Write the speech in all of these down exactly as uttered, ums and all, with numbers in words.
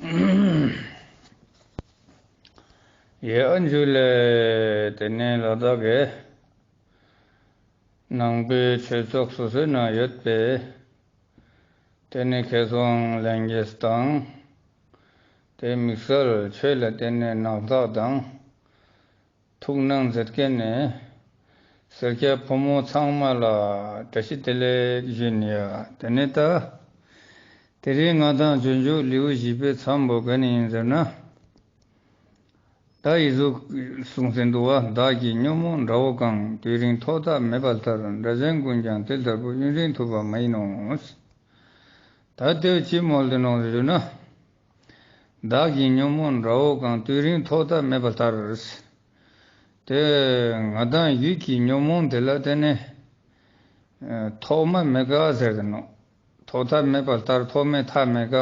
ཡ་ཇུ་ལེ། དེ་ནས་ལ་དྭགས་ཀྱི་ནང་པའི་ཆོས་ཚོགས་སོ་སོའི་ནང་ཡོད་པའི་དེ་ནས་ཁ་སང་ལྷན་རྒྱས་དང་དེ་དམིགས་བསལ་ཆོས་ལ་བརྟེན་ནས་སྣང་དག་དང་ཐུགས་སྣང་མཛད་མཁན་ནི་སེར་སྐྱ་ཕོ་མོ་ཚང་མ་ལ་བཀྲ་ཤིས་བདེ་ལེགས་ཞུ་ཡིན་ཡ། དེ་ནས་ད་དེ་རིང་ང་དང་སྤྱོད་འཇུག་ལེའུ་བཞི་པའི་མཚམས་པོ་ག་ནས་ཡིན་ཟེར་ན། ད་འི་ཟུག་གསུངས་ཏེ་འདུག་པ། བདག་གི་ཉོན་མོངས་དགྲ་བོ་གང་། དུས་རིང་ཐོག་མཐའ་མེད་པར་ཐར། དགྲ་གཞན་ཀུན་ཀྱང་དེ་ལྟ་བུ། ཡུན་རིང་ཐུབ་པ་མ་ཡིན་ནོ། ད་དེ་ཅི་མོལ་ཏེ་ནོག་ཟེར་ན། བདག་གི་ཉོན་མོངས་དགྲ་བོ་གང་། དུས་རིང་ཐོག་མཐའ་མེད་པར་ཐར། དེ་ང་དང་ཡུལ་གྱི་ཉོན་མོངས་དེ་ལ་དེ་ནི་ཐོག་མ་མེད་ཀ་ཟེར་ཏེ་ནོག། ཐོག་མཐའ་མེད་པར་ཐར། ཐོག་མེད་མཐའ་མེད་ཀ་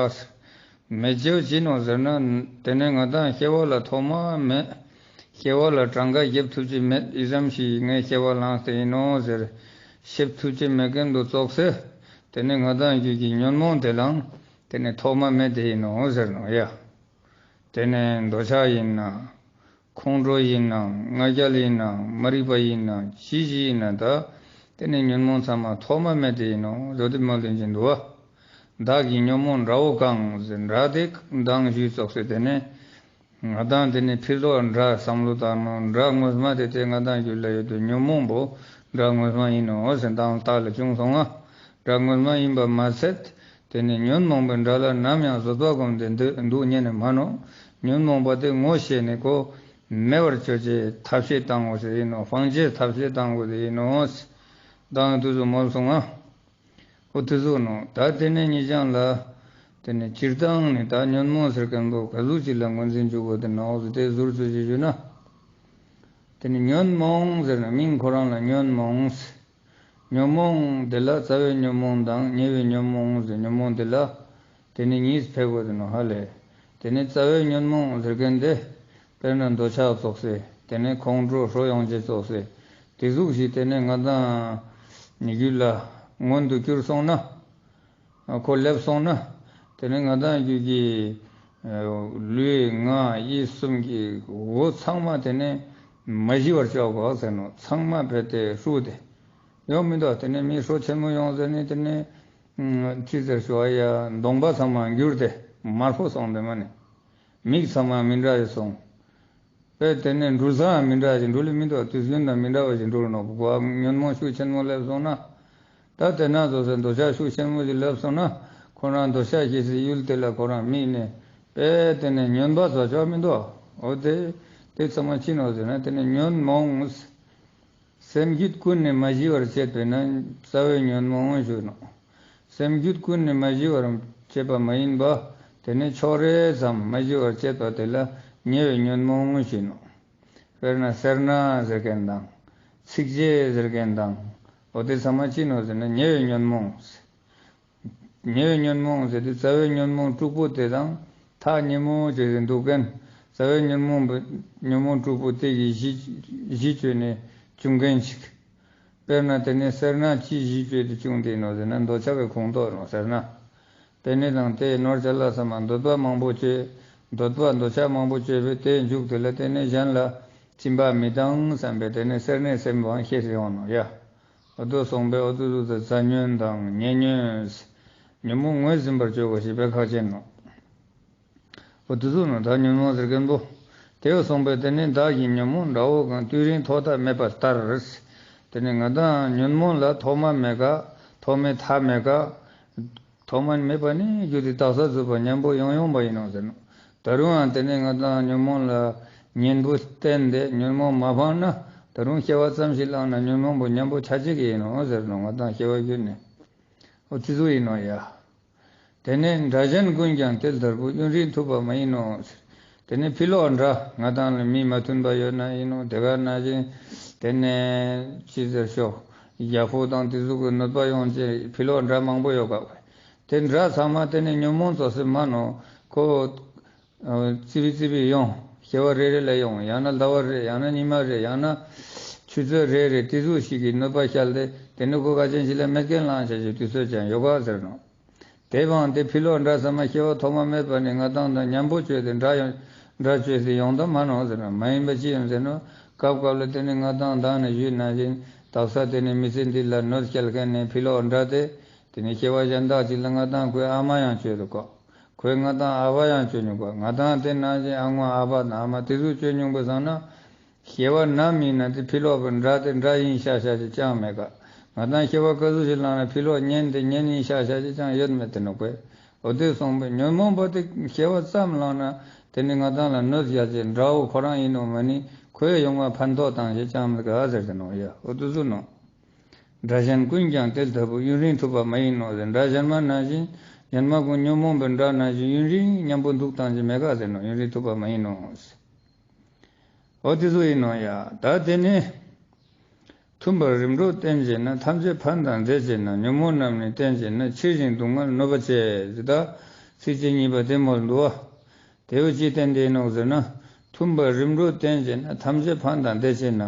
མེད་ཅེས་ཅི་ནོག་ཟེར་ན། དེ་ནི་ང་དང་སྐྱེ་བ་ལ་ཐོག་མ་མེད། སྐྱེ་བ་ལ་གྲངས་ཀ་རྒྱབ་ཐུབ་ཅེས་མེད། འི་ཙམ་ཞིག་ངའི་སྐྱེ་བ་ལངས་ཏེ་ཡིན་ནོག་ཟེར་ཤེས་ཐུབ་ཅེས་མེད་མཁན་དུ་ཙོགས་སེ། དེ་ནི་ང་དང་ཡུལ་གྱི་ཉོན་མོངས་དེ་ལའང་དེ་ནི་ཐོག་མ་མེད་དེ་ཡིན་ནོག་ཟེར་ནོག་ཡ། དེ་ནི་འདོད་ཆགས་ཡིན་ན། ཁོང་ཁྲོ་ཡིན་ནམ། ང་རྒྱལ་ཡིན་ནམ། མ་རིག་པ་ཡིན་ནམ། ཅི་ཞིག་ཡིན་ན་ད་དེ་ནི་ཉོན་མོངས་ཚང་མ་ཐོག་མ་མེད་དེ་ཡིན་ནོག་ཟེར་ཏེ་མོལ་ཏེ་ཡིན་འདུག་པ། བདག་གི་ཉོན་མོངས་དགྲ་བོ་གང་ཟེར། དགྲ་དེ་མདང་ཞུས་ཙོགས་སེ་དེ་ནི་ང་དང་དེ་ནི་ཕི་ལོགས་དགྲ་བསམ་བློ་བཏང་ནོག། དགྲ་དངོས་མ་དེ་དེ་ང་དང་རྒྱུད་ལ་ཡོད་དུ་ཉོན་མོངས་པོ་དགྲ་དངོས་མ་ཡིན་ནོག་ཟེར་མདང་ལྟག་ལ་བྱུང་སོང་ང་། དགྲ་དངོས་མ་ཡིན་པ་མ་ཚད། དེ་ནི་ཉོན་མོངས་པའི་དགྲ་ལ་ནམ་ཡང་བཟོད་པ་སྒོམ་སྟེ་འདུག་ཉན་ནི་མ་ནོག། ཉོན་མོངས་པ་དེ་ངོ་ཤེས་ནས་ཁོ་མེད་པར་བཅོ་ཅེས་ཐབས་ཤེས་བཏང་དགོས་ཤེས་ཡིན་ནོག། སྤང་ཅེས་ཐབས་ཤེས་བཏང་དགོས་ཤེས་ཡིན་ནོག། མདང་དུས་སུ་མོལ་སོང་ང་། འོ་དེ་ཟུག་ནོག། ད་དེ་ནས་ཉེ་རང་ལ་དེ་ནི་སྤྱིར་བཏང་ནི་ད་ཉོན་མོངས་ཟེར་མཁན་པོ་ག་ཟུག་ཅིག་ལ་ངོས་འཛིན་བཅུག་དགོས་དེ་ནོག་ཟེར་ཏེ་ཟུར་ཙམ་ཞིག་ཞུས་ན། དེ་ནི་ཉོན་མོངས་ཟེར་ན་མིང་ཁོ་རང་ལ་ཉོན་མོངས། ཉོན་མོངས་དེ་ལ་རྩ་བའི་ཉོན་མོངས་དང་ཉེ་བའི་ཉོན་མོངས་ཟེར་ཉོན་མོངས་དེ་ལ་དེ་ནི་གཉིས་ཕེ་དགོས་དེ་ནོག་ཧ་ལེ། དེ་ནི་རྩ་བའི་ཉོན་མོངས་ཟེར་མཁན་དེ་དཔེར་ན་འདོད་ཆགས་ཙོགས་སེ་དེ་ནི་ཁོང་ཁྲོ་ཡོང་ཅེས་ཙོགས་སེ་དེ་ཟུག་ཞིག་དེ་ནི་ང་དང་རྒྱུད་ལ་མངོན་དུ་གྱུར་སོང་ན། ཁོ་སླེབས་སོང་ན། དེ་ནི་ང་དང་རྒྱུད་ཀྱི་ལུས་ངག་ཡིད་གསུམ་གྱི་འོ་ཚང་མ་དེ་ནི་མ་ཞི་བར་བཅོ་དགོས་ཟེར་ནོག། ཚང་མ་ཕེ་ཏེ་ཧྲུལ་ཏེ་ཡོང་མི་འདུག། དེ་ནི་མི་ཧྲོ་ཆེན་མོ་ཡོང་ཟེར་ནི་དེ་ནི་ཅི་ཟེར་ཞུ་བ་ཡ། གདོང་པ་ཚང་མ་འགྱུར་ཏེ་དམར་པོ་སོང་སྟེ་མ་ནི་མིག་ཚང་མ་མི་འདྲ་ཡི་སོང་། པེ་དེ་ནས་འགྲུལ་ས་མི་འདྲ་ཞིག་འགྲུལ་མི་འདུག། དུས་རྒྱུན་དང་མི་འདྲ་བ་ཞིག་འགྲུལ་ནོག། གོ་ཉོན་མོངས་ཤུགས་ཆེན་མོ་སླེབས་སོང་ན། ད་དེ་ན་ཙོགས་སེ་འདོད་ཆགས་ཤུགས་ཆེན་མོ་ཞིག་སླེབས་སོང་ན། ཁོ་རང་འདོད་ཆགས་སྐྱེ་སའི་ཡུལ་དེ་ལ་ཁོ་རང་དམིགས་ནས་པེ་དེ་ནས་ཉོན་པ་ཙོགས་ཆོག་མི་འདུག། འོ་དེ་དེ་ཚང་མ་ཅི་ནོག་ཟེར་ན་དེ་ནི་ཉོན་མོངས། སེམས་རྒྱུད་ཀུན་ནས་མ་ཞི་བར་བྱེད་པས་ན་རྩ་བའི་ཉོན་མོངས་ཞུ་ནོག། སེམས་རྒྱུད་ཀུན་ནས་མ་ཞི་བར་བྱེད་པ་མ་ཡིན་པ། དེ་ནི་ཕྱོགས་རེ་ཙམ་མ་ཞི་བར་བྱེད་པ་དེ་ལ་ཉེ་བའི་ཉོན་མོངས་ཞུ་ནོག། དཔེར་ན་སེར་སྣ་ཟེར་མཁན་དང་། འཚིག་རྒྱུ་ཟེར་མཁན་དང་། འོ་དེ་ཚང་མ་ཅི་ནོག་ཟེར་ན་ཉེ་བའི་ཉོན་མོངས། ཉེ་བའི་ཉོན་མོངས་ཟེར་དུས་རྩ་བའི་ཉོན་མོངས་དྲུག་པོ་དེ་དང་ཐག་ཉེ་མོ་བྱས་ཏེ་འདུག་མཁན། རྩ་བའི་ཉོན་མོངས་པ་ཉོན་མོངས་དྲུག་པོ་དེ་གི་གཞི་གཞི་བཅོས་ནས་བྱུང་མཁན་ཞིག། དཔེར་ན་དེ་ནི་སེར་སྣ་ཅི་གཞི་བཅོས་ཏེ་བྱུང་སྟེ་ནོག་ཟེར་ན་འདོད་ཆགས་ཀྱི་ཁོངས་གཏོགས་ནོག་སེར་སྣ། དེ་ནི་དང་དེའི་ནོར་ཅ་ལག་ཚང་མ་འདོད་པ་མང་པོ་བཅོས། འདོད་པ་འདོད་ཆགས་མང་པོ་བཅོས་པས་དེའི་མཇུག་དེ་ལ་དེ་ནི་གཞན་ལ་སྦྱིན་པ་མི་བཏང་བསམ་པས་དེ་ནི་སེར་སྣའི་སེམས་པའང་ཤེས་སུ་ཡོང་ནོག་ཡ། འོ་དོ་གསུངས་པས་འོ་དོ་དོ་དེ་རྩ་ཉོན་དང་ཉེ་ཉོན། ཉོན་མོངས་ངོས་ཟིན་པར་བཅོ་དགོས་ཞེས་པའི་ཁག་ཆེན་ནོག། འོ་དོ་ཟུག་ནོག་ད་ཉོན་མོངས་ཟེར་མཁན་པོ། དེ་གསུངས་པས་དེ་ནི་བདག་གི་ཉོན་མོངས་དགྲ་བོ་གང་། དུས་རིང་ཐོག་མཐའ་མེད་པར་ཐར། དེ་ནི་ང་དང་ཉོན་མོངས་ལ་ཐོག་མ་མེད་ཀ། ཐོག་མེད་མཐའ་མེད་ཀ། ཐོག་མ་མེད་པ་ནས་བརྒྱུད་དེ་དག་ས་ཚུག་པ་མཉམ་པོ་ཡོང་ཡོང་བ་ཡིན་ནོག་ཟེར་ནོག། ད་རུང་ཡང་དེ་ནས་ང་དང་ཉོན་མོངས་ལ་གཉེན་པོ་བསྟེན་ཏེ་ཉོན་མོངས་མ་སྤངས་ན་ད་རུང་སྐྱེ་བ་ཙམ་ཞིག་བླངས་ན་ཉོན་མོངས་པོ་མཉམ་པོ་ཆ་ཅེས་ཡིན་ནོག་ཟེར་ནོག། ང་དང་སྐྱེ་བ་བརྒྱུད་ནས། འོ་དེ་ཟུག་ཡིན་ནོག་ཡ། དེ་ནས་དགྲ་གཞན་ཀུན་ཀྱང་དེ་ལྟར་བུ། ཡུན་རིང་ཐུབ་པ་མ་ཡིན་ནོ། དེ་ནས་ཕི་ལོགས་དགྲ་ང་དང་ལ་མི་མ་མཐུན་པ་ཡོད་ན་ཡིན་ནོ། དེ་ག་ནང་བཞིན་དེ་ནས་ཅི་ཟེར་ཤོག། རྒྱལ་པོ་དང་དེ་ཟུག་གི་གནོད་པ་ཡོང་ཅེས་ཕི་ལོགས་དགྲ་མང་པོ་ཡོད་པ། དེ་དགྲ་ཚང་མ་དེ་ནས་ཉོན་མོངས་ཙོགས་སེ་མ་ནོག། ཁོ་ཙི་བི་ཙི་བི་ཡོང་། སྐྱེ་བ་རེ་རེ་ལ་ཡོང་། ཡང་ན་ཟླ་བ་རེ་ཡང་ན་ཉི་མ་རེ་ཡང་ན་ཆུ་ཚོད་རེ་རེ་དེ་ཟུག་ཞིག་གི་གནོད་པ་བསྐྱལ་ཏེ་དེ་ནས་ཁོ་ག་ཅན་ཞིག་ལ་མེད་མཁན་བླང་བྱ་ཞིག་དུས་ཚོད་ཅན་ཡོད་ག་ཟེར་ནོག། དེ་བང་དེ་ཕི་ལོག་དགྲ་ཚང་མ་སྐྱེ་བ་ཐོག་མ་མེད་པ་ནས་ང་དང་དང་མཉམ་པོ་བཅོས་ཏེ་དགྲ་ཡང་དགྲ་བཅོས་ཏེ་ཡོང་ད་མ་ནོག་ཟེར་ན། མ་ཡིན་པ་ཅི་ཡིན་ཟེར་ན། སྐབས་སྐབས་ལ་དེ་ནི་ང་དང་དང་ནི་ཞུས་ན་བཞིན་དག་ས་དེ་ནི་མི་ཚེ་འདི་ལ་གནོད་སྐྱེལ་མཁན་ནི་ཕི་ལོག་དགྲ་དེ། དེ་ནི་སྐྱེ་བ་གཞན་དག་ཅིག་ལ་ང་དང་ཁོའི་ཨ་མ་ཡང་བཅོས་འདུག་གོ། ཁོའི་ང་དང་ཨ་བ་ཡང་བཅོས་ནུག་གོ། ང་དང་དེ་ནང་བཞིན་ཨ་ངོ་ཨ་བ་དང་ཨ་མ་དེ་ཚོ་བཅོས་མྱོང་པ་སང་ན། སྐྱེ་བ་ནམ་ཡིན་ན་དེ་ཕི་ལོག་པའི་དགྲ་དེ་དགྲ་ཡིན་ཤག་ཤག་ཅིག་ཅང་མེད་ཀ། ང་དང་སྐྱེ་བ་ག་ཟུག་ཞིག་བླངས་ན་ཕི་ལོག་གཉེན་དེ་གཉེན་ཡིན་ཤག་ཤག་ཅིག་ཅང་ཡོད་མེད་དེ་ནོག་པས། འོ་དེ་སོང་པས་ཉོན་མོངས་པ་དེ་སྐྱེ་བ་ཙམ་བླངས་ན་དེ་ནི་ང་དང་ལ་གནོད་ཡ་ཅེ་དགྲ་བོ་ཁོ་རང་ཡིན་ནོག་མ་ནི་ཁོས་ཡོང་བ་ཕན་ཐོགས་བཏང་ཞིག་ཅང་མེད་ཀ་ཟེར་དེ་ནོག་ཡ། འོ་དེ་ཟུག་ནོག། དགྲ་གཞན་ཀུན་ཀྱང་དེ་ལྟ་བུ་ཡུན་རིང་ཐུབ་པ་མ་ཡིན་ནོ་ཟེར། དགྲ་གཞན་མ་ནང་བཞིན་གཞན་མ་ཀུན་ཉོན་མོངས་པའི་དགྲ་ནང་བཞིན་ཡུན་རིང་མཉམ་པོ་འདུག་བཏང་ཞིག་མེད་ཀ་ཟེར་ནོ། ཡུན་རིང་ཐུབ་པ་མ་ཡིན་ནོ་ཟེར། འོ་དེ་ཚོ་ཡིན་ནོ་ཡ། ད་དེ་ནི་མཐུན་པར་རིམ་གྲོ་བསྟེན་བྱས་ན། ཐམས་ཅད་ཕན་དང་བདེ་བྱེད་ན། ཉོན་མོངས་རྣམས་ནི་བསྟེན་བྱས་ན། ཕྱིར་ཞིང་སྡུག་བསྔལ་གནོད་པ་བྱེད་ཟེར། ད་ཚིགས་བཅད་གཉིས་པ་དེ་མོལ་འདུག་བ། དེ་བོ་ཅི་བསྟན་ཏེ་ནོག་ཟེར་ན། མཐུན་པར་རིམ་གྲོ་བསྟེན་བྱས་ན། ཐམས་ཅད་ཕན་དང་བདེ་བྱེད་ན།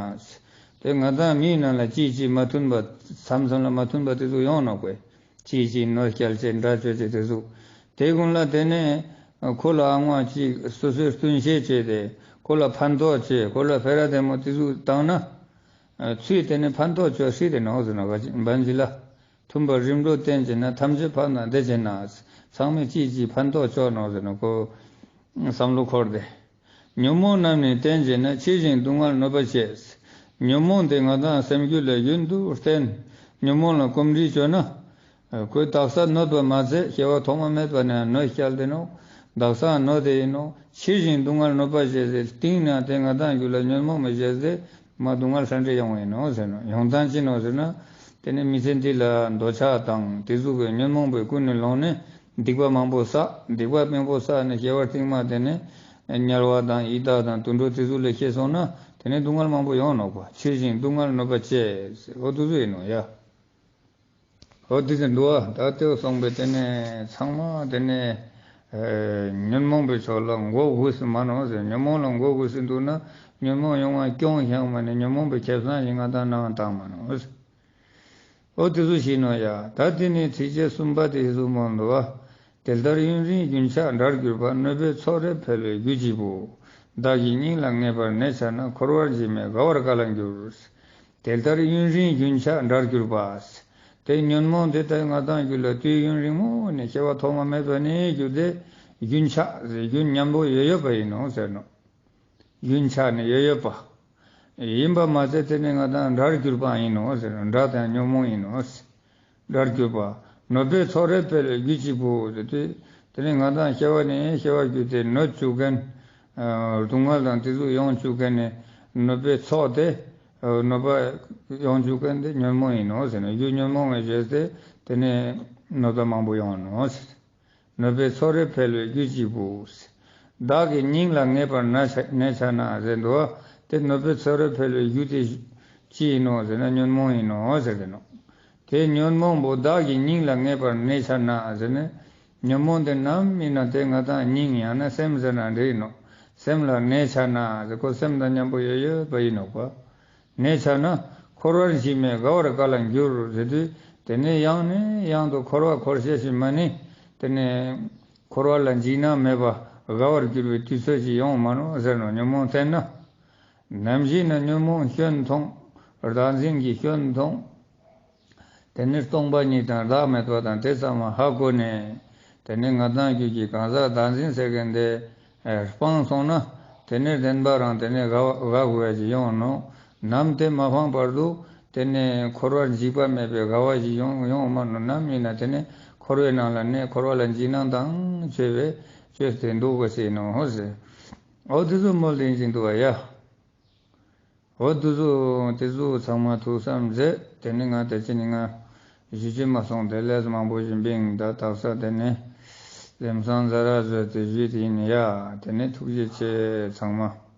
དེ་ང་དང་མིའི་ནང་ལ་ཅིག་ཅིག་མ་མཐུན་པ་མཚམས་མཚམས་ལ་མ་མཐུན་པ་དེ་ཚོ་ཡོང་ནོག་པས། ཅིག་ཅིག་གནོད་སྐྱེལ་བྱེད་དགྲ་བཅོས་བྱེད་དེ་ཚོ། དེ་ཀུན་ལ་དེ་ནས་ཁོ་ལ་ཨ་ངོ་ཅིག་སོ་སོའི་བསྟུན་ཤེས་བྱས་ཏེ་ཁོ་ལ་ཕན་ཐོགས་བྱས་ཁོ་ལ་ཕེ་ར་དེ་མོ་དེ་ཚོ་བཏང་ན། ཚུལ་དེ་ནི་ཕན་ཐོགས་ཆོག་སྲིད་དེ་ནོག་ཟེར་ནོ། བན་ཇི་ལ། མཐུན་པར་རིམ་གྲོ་བསྟེན་བྱས་ན། ཐམས་ཅད་ཕན་དང་བདེ་བྱེད་ན། ཚང་མས་ཅིག་ཅིག་ཕན་ཐོགས་ཆོག་ནོག་ཟེར་ནོ། ཁོ་བསམ་བློ་འཁོར་ཏེ། ཉོན་མོངས་རྣམས་ནི་བསྟེན་བྱས་ན། ཕྱིར་ཞིང་སྡུག་བསྔལ་གནོད་པ་བྱེད། ཉོན་མོངས་དེ་ང་དང་སེམས་རྒྱུད་ལ་རྒྱུན་དུ་བསྟེན། ཉོན་མོངས་ལ་གོམས་འདྲིས་བཅོས་ན། ཁོས་དག་ས་གནོད་པ་མ་ཚད་སྐྱེ་བ་ཐོག་མ་མེད་པ་ནས་གནོད་སྐྱེལ་ཏེ་ནོག། དག་ས་གནོད་དེ་ཡིན་ནོག། ཕྱིར་ཞིང་སྡུག་བསྔལ་གནོད་པ་བྱེད་ཟེར། སྟིང་ནས་དེ་ང་དང་རྒྱུད་ལ་ཉོན་མོངས་པའི་བྱེད་ཟེར། མ་སྡུག་བསྔལ་ཧྲ་འདྲེ་ཡོང་བ་ཡིན་ནོག་ཟེར་ནོ། ཡོང་སྟངས་ཅི་ནོག་ཟེར་ན། དེ་ནི་མི་ཚེ་འདི་ལ་འདོད་ཆགས་དང་དེ་ཟུག་གི་ཉོན་མོངས་པའི་ཀུན་ནས་སློང་ནས་སྡིག་པ་མང་པོ་བསགས། སྡིག་པ་མང་པོ་བསགས་ནས་སྐྱེ་བ་རྟིང་མ་དེ་ནི་དམྱལ་བ་དང་ཡི་དྭགས་དང་དུད་འགྲོ་དེ་ཚོ་ལ་སྐྱེས་སོང་ན་དེ་ནི་སྡུག་བསྔལ་མང་པོ་ཡོང་ནོག་པ། ཕྱིར་ཞིང་སྡུག་བསྔལ་གནོད་པ་བྱེད་ཟེར། འོ་དེ་ཚོ་ཡིན་ནོག་ཡ། འོ་དེ་ཚོ་འདུག་བ། ད་དེ་སོང་པས་དེ་ནི་ཚང་མ་དེ་ནི་ཨེ་ཉོན་མོངས་པའི་ཕྱོགས་ལ་མགོ་སྒུར་སྲིད་མ་ནོག་ཟེར། ཉོན་མོངས་ལ་མགོ་སྒུར་སྲིད་འདུག་ན་ཉོན་མོངས་ཡོང་བ་སྐྱོང་ཤང་མ་ནི་ཉོན་མོངས་པའི་ཁེ་བཟང་ཞིག་ང་དང་གནང་བཏང་མ་ནོག་ཟེར། འོ་དེ་ཚོ་ཞིག་ནོག་ཡ། ད་དེ་ནི་ཚིགས་བཅད་གསུམ་པ་དེ་ཟུག་མོལ་འདུག་བ། དེ་ལྟར་ཡུན་རིང་རྒྱུན་ཆགས་དགྲར་གྱུར་པ། གནོད་པའི་ཚོགས་རེ་འཕེལ་བའི་རྒྱུ་གཅིག་པུ། བདག་གི་སྙིང་ལ་ངེས་པར་གནས་འཆའ་ན། འཁོར་བར་འཇིགས་མེད་དགའ་བར་ག་ལ་འགྱུར། དེ་ལྟར་ཡུན་རིང་རྒྱུན་ཆགས་དགྲར་གྱུར་པ། དེ་ཉོན་མོངས་དེ་ལྟར་ང་དང་རྒྱུད་ལ་དུས་ཡུན་རིང་མོ་ནས་སྐྱེ་བ་ཐོག་མ་མེད་པ་ནས་རྒྱུ་དེ་རྒྱུན་ཆགས་ཟེར། རྒྱུན་མཉམ་པོ་ཡོད་ཡོད་པ་ཡིན་ནོག་ཟེར་ནོག། རྒྱུན་ཆགས་ནས་ཡོད་ཡོད་པ། ཡིན་པ་མ་ཚད་དེ་ནི་ང་དང་དགྲར་གྱུར་པ་ཡིན་ནོག་ཟེར། དགྲ་དང་ཉོན་མོངས་ཡིན་ནོག་ཟེར། དགྲར་གྱུར་པ། གནོད་པའི་ཚོགས་རེ་འཕེལ་བའི་རྒྱུ་གཅིག་པུ་ཟེར་ཏེ། དེ་ནི་ང་དང་སྐྱེ་བ་ནས་སྐྱེ་བར་གྱུར་ཏེ་གནོད་བཅུག་མཁན། སྡུག་བསྔལ་དང་དེ་ཚོ་ཡོང་བཅུག་མཁན་ནི་གནོད་པའི་ཚོགས་དེ། གནོད་པ་ཡོང་བཅུག་མཁན་དེ་ཉོན་མོངས་ཡིན་ནོག་ཟེར་ནོག། རྒྱུ་ཉོན་མོངས་པའི་རྗེས་ཏེ་དེ་ནི་གནོད་པ་མང་པོ་ཡོང་ནོག་ཟེར། གནོད་པའི་ཚོགས་རེ་འཕེལ་བའི་རྒྱུ་གཅིག་པུ། བདག་གི་སྙིང་ལ་ངེས་པར་གནས་འཆའ་ན་ཟེར་འདུག་བ། དེ་གནོད་པའི་ཚོགས་རེ་འཕེལ་བའི་རྒྱུ་དེ་ཅི་ཡིན་ནོག་ཟེར་ན་ཉོན་མོངས་ཡིན་ནོག་ཟེར་ཏེ་ནོག། དེ་ཉོན་མོངས་པོ་བདག་གི་སྙིང་ལ་ངེས་པར་གནས་འཆའ་ན་ཟེར་ན། ཉོན་མོངས་དེ་ནམ་ཡིན་ན་དེ་ང་དང་སྙིང་ཡང་ན་སེམས་ཟེར་ན་འདྲ་ཡིན་ནོག། སེམས་ལ་གནས་འཆའ་ན་ཟེར་ཁོ་སེམས་དང་མཉམ་པོ་ཡོད་ཡོད་པ་ཡིན་ནོག་པ། གནས་འཆའ་ན་འཁོར་བར་འཇིགས་མེད་དགའ་བར་ག་ལ་འགྱུར་ཟེར་དུས། དེ་ནས་ཡང་ནས་ཡང་དུ་འཁོར་བ་འཁོར་ཤེས་ཤིག་མ་ནི། དེ་ནས་འཁོར་བ་ལ་འཇིགས་སྣང་མེད་པ་དགའ་བར་འགྱུར་བའི་དུས་ཚོད་ཅིག་ཡོང་མ་ནོག་ཟེར་ནོག། ཉོན་མོངས་བསྟེན་ན། ནམ་ཞིག་ན་ཉོན་མོངས་སྐྱོན་མཐོང་། བདག་འཛིན་གྱི་སྐྱོན་མཐོང་། དེ་ནས་སྟོང་པ་ཉིད་དང་བདག་མེད་པ་དང་དེ་ཚང་མ་ཧ་གོ་ནས། དེ་ནས་ང་དང་རྒྱུད་ཀྱི་གང་ཟག་བདག་འཛིན་ཟེར་མཁན་དེ་སྤངས་སོང་ན། དེ་ནས་བདེན་པ་རང་དེ་ནས་དགའ་དགའ་དགོས་ཡ་ཅིག་ཡོང་ནོག། ནམ་དེ་མ་སྤངས་བར་དུ་དེ་ནས་འཁོར་བར་འཇིགས་པ་མེད་པའི་དགའ་བ་ཞིག་ཡོང་ཡོང་མ་ནོག། ནམ་ཡིན་ན་དེ་ནས་འཁོར་བའི་ནང་ལ་གནས། འཁོར་བ་ལ་འཇིགས་སྣང་དང་བཅས་པས་བཅོས་ཏེ་འདུག་དགོས་ཟེར་ནོག་ཟེར། འོ་དེ་ཚོ་མོལ་ཏེ་ཡིན་ཅིག་འདུག་བ་ཡ། འོ་དེ་ཚོ་དེ་ཚོ་ཚང་མ་ཐུགས་བསམ་མཛད། དེ་ནི་ང་དེ་ཅི་ནི་ང་ཞུ་ཅི་མ་སོང་། དེ་ལས་མང་པོ་ཞིག་འབིང་ད་དག་ས་དེ་ནི་ལམ་སང་ཛ་ར་བཟོས་ཏེ་ཞུས་ཏེ་ཡིན་ཡ། དེ་ནི་ཐུགས་རྗེ་ཆེ་ཚང་མ།